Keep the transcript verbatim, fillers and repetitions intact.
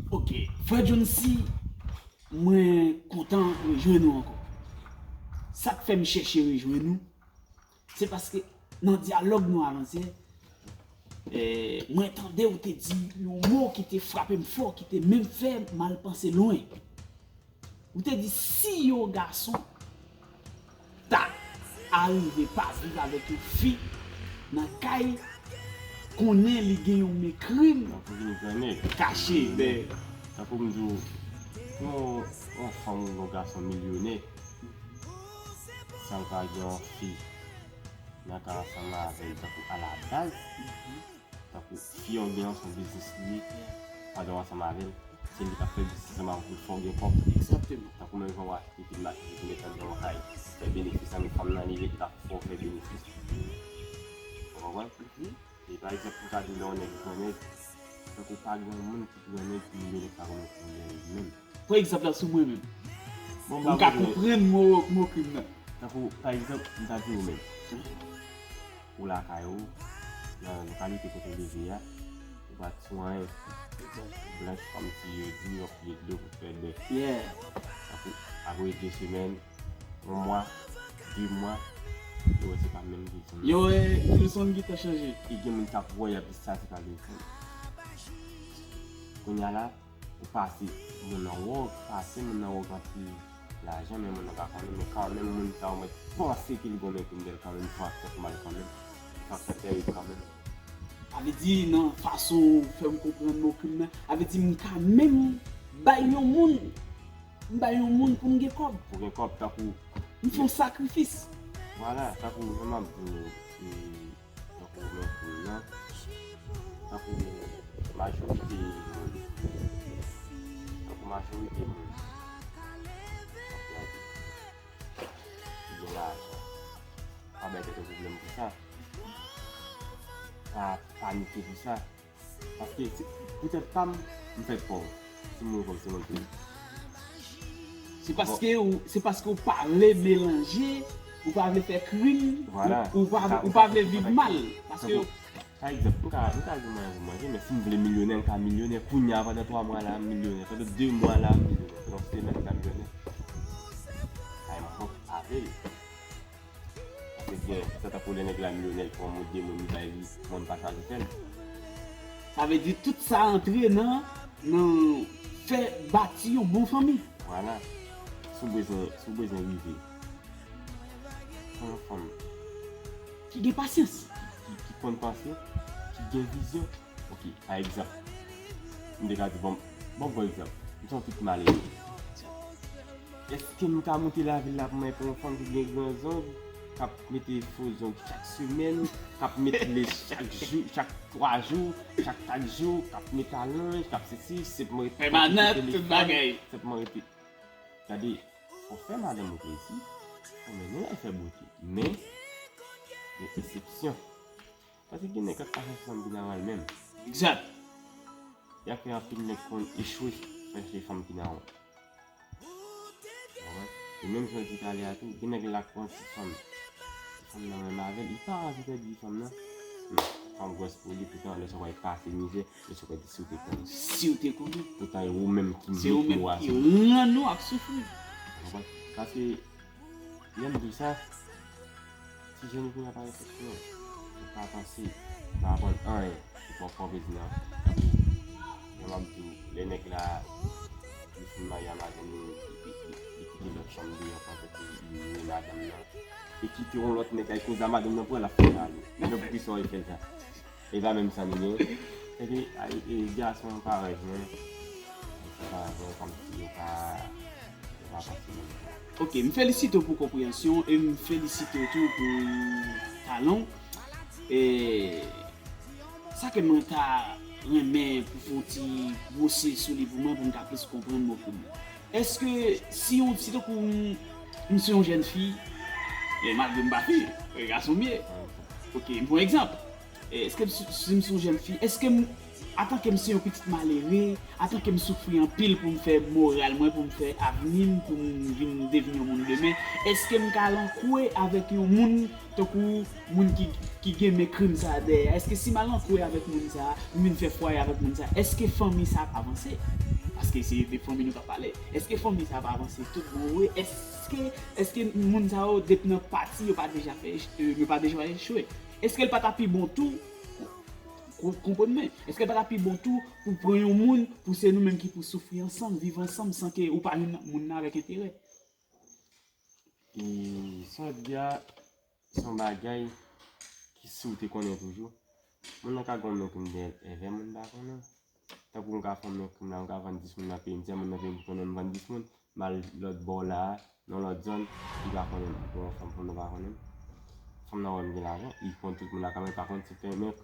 Ok, frè Johncy, mwen kontan rejwenn ou ankò. Sa k fè m chèche rejwenn ou, se paske nan dyalòg nou avantyè, eh, mwen tande ou te di yon mo ki te frape m fò, ki te menm fè m al panse lwen. Ou te di si yon gason ta arive pa viv avèk yon fi nan kay, konnen li gen yon men krim Mwen pou vin grannen. kache dèyè. Tankou m di w, yon, yon fanm ou yon gason milyonè, san l pa gen yon fi nan ka ansanm avè l tankou alabaz, tankou fi an gen yon biznis li ye, pandan w ansanm avè l, se li k ap fè biznis ansanm avè w pou l fè w gen kòb. Egzakteman. Tankou menm jan w achte kit machin, ou mete l nan yon kay, fè benefis, sa men fanm nan li rete l ap fè w fè benefis. Ou konprann? E pa egzanp, pou ta di lè yon nèg gran nèg, tankou pa gen yon moun ki gran nèg ki milyonè sa konn pou li menm. Pran egzanp la sou mwen menm. Bon, m pa ka konprann mo, mo krim nan. Tankou, pa egzanp, m ta di ou menm. Ou lakay ou, nan lokalite kote w leve a, ou pa t sou anyen. Blanch kòmsi yo di yon pye dlo pou fè bèf. Yeah. Tankou, apre de semèn, yon mwa, de mwa, yo wè se pa menm Wilson. Yo wè Wilson gentan chanje. E gen moun k ap wè y ap di sa se pa Wilson. Kounye a la, ou pase moun nan wè w, pase moun nan wè w gen anpil lajan, men moun nan pa konnen, men kanmenm moun sa ou mèt panse ke l gen men krim dèyè l kanmenm, fraksyon pou mal kanmenm, fraksyon tèrib kanmenm. Sa vle di, nan fason ou fè m konprann mo krim nan, sa vle di m ka menm bay yon moun, m bay yon moun pou m gen kòb. Pou gen kòb, tankou. M fè yon sakrifis. Vwala, tankou jan m ap di w, e, tankou men krim nan, tankou majorite moun, tankou majorite moun, ki gen lajan, pa bay tèt yo pwoblèm pou sa, pa panike pou sa. Paske se, poutèt pa m, m fèk pòv. Si m mouri pòv, se mwen ki mouri. Se paske ou, se paske ou pa vle melanje, ou pa vle fè krim, Vwala. ou, ou pa, Sa, ou ou pa sa, vle sa, viv sa, mal. Paske tankou, pa egzanp, m ka, m ka gen mwayen pou manje, men si m vle milyonè, m ka milyonè. Kounye a, pandan twa mwa la, m milyonè. Pandan de mwa la, m milyonè. Pandan yon semèn, m ka milyonè. Ay, m fòk avè l. Paske gen, sa tankou lè nèg la milyonè, l pran moun, de moun, li bay li, moun pa chwazi fè l. Sa vle di tout sa antre nan, nan fè bati yon bon fanmi. Vwala. Si w bezwen, si w bezwen rive, pran yon fanm Ki gen pasyans. ki, ki, ki konn panse, ki gen vizyon. Ok, pa egzanp, m te ka di, bon, bon, bon egzanp, m se yon pitit malere. Èske m ka moute lavil la pou mwen pran yon fanm ki gen gran zong, k ap mete fo zong chak semèn, k ap mete lech chak jou, chak twa jou, chak kat jou, k ap mete alanj, k ap sesi, se pou mwen rete Pèmanant, tout bagay. Se pou mwen rete. Gade, fò fè madanm ou plezi, fò mennen l al fè bote. Men, gen eksepsyon. Paske gen nèg k ap pa chèche fanm ki nan rang l menm. Egzak. Y ap fè anpil nèg konn echwe chèche fanm ki nan rang. Konprann? E menm jan w di talè a tou, gen nèg la k pran ti fanm. Ti fanm nan renmen avè l, li pa anvi pèdi fanm nan. Men, fanm gwòs pou li, poutan lè sa w wè l pase mizè, lè sa w wè l di si w te konnen. Si w te konnen. Poutan e ou menm ki Se ou met menm mo a ki sou li. Rann ou ap soufri. Konprann? Paske Lè m di w sa, ti jèn yo kounye a pa reflechi non. Yo pa panse, yo pa aprann anyen. Yo pa pran plezi nan, jan m ap di w, lè nèg la, li fin marye a madanm li, li, li, li, li kite lòt chanm deyò pandan ke li renmen madanm nan. Li kite yon lòt nèg al koze a madanm nan pou l ap fè ale. Men poukisa w fè l sa? E pa menm san li gen. Epi, a, e, e, gason parèy mwen. Gason parèy mwen, kòmsi yo pa, yo pa panse menm jan. Ok, m felisite w pou konpreyansyon w e m felisite w tou pou talan w. E sa ke mwen ta renmen pou fè yon ti gwose sou li pou mwen, pou m ka plis konprann mwen pou mwen. Èske si yon, si tankou m, m se yon jèn fi, e malgre m pa fi, e gason m ye. Ok, m pran egzanp. E, èske m, si m se yon jèn fi, èske m, Antanke m se yon pitit malere, antanke m soufri anpil pou m fè moral mwen, pou m fè avni m, pou m vin devni yon moun demen, èske m ka al an kwe avèk yon moun tankou moun ki, ki gen men krim sa a dèyè a? Èske si m al an kwe avèk moun sa a, m vin fè fwaye avèk moun sa a, èske fanmi sa a ap avanse? Paske se de fanmi nou t ap pale. Èske fanmi sa a ap avanse tout bon vre? Èske, èske moun sa yo, depi nan pati, yo pa deja fè, yo pa deja echwe? Èske l pa ta pi bon tou, Ou konprann mwen? Èske l pa ta pi bon tou pou pran yon moun, pou se nou menm ki pou soufri ansanm, viv ansanm, san ke ou pa jwenn moun nan avèk enterè? E sa w di a, se yon bagay ki si w te konnen toujou, moun nan ka gon men krim dèyè l, èvè moun pa konnen. Tankou m ka fè yon men krim la, m ka vann dis moun nan peyi m, se moun nan peyi m ki konnen m vann dis moun, m al lòt bò la, nan lòt zòn, li pa konnen m. Bon, fanm, fanm nan pa konnen m. Fanm nan wè m gen lajan, li konn tout moun lakay mwen, li pa konn si fè men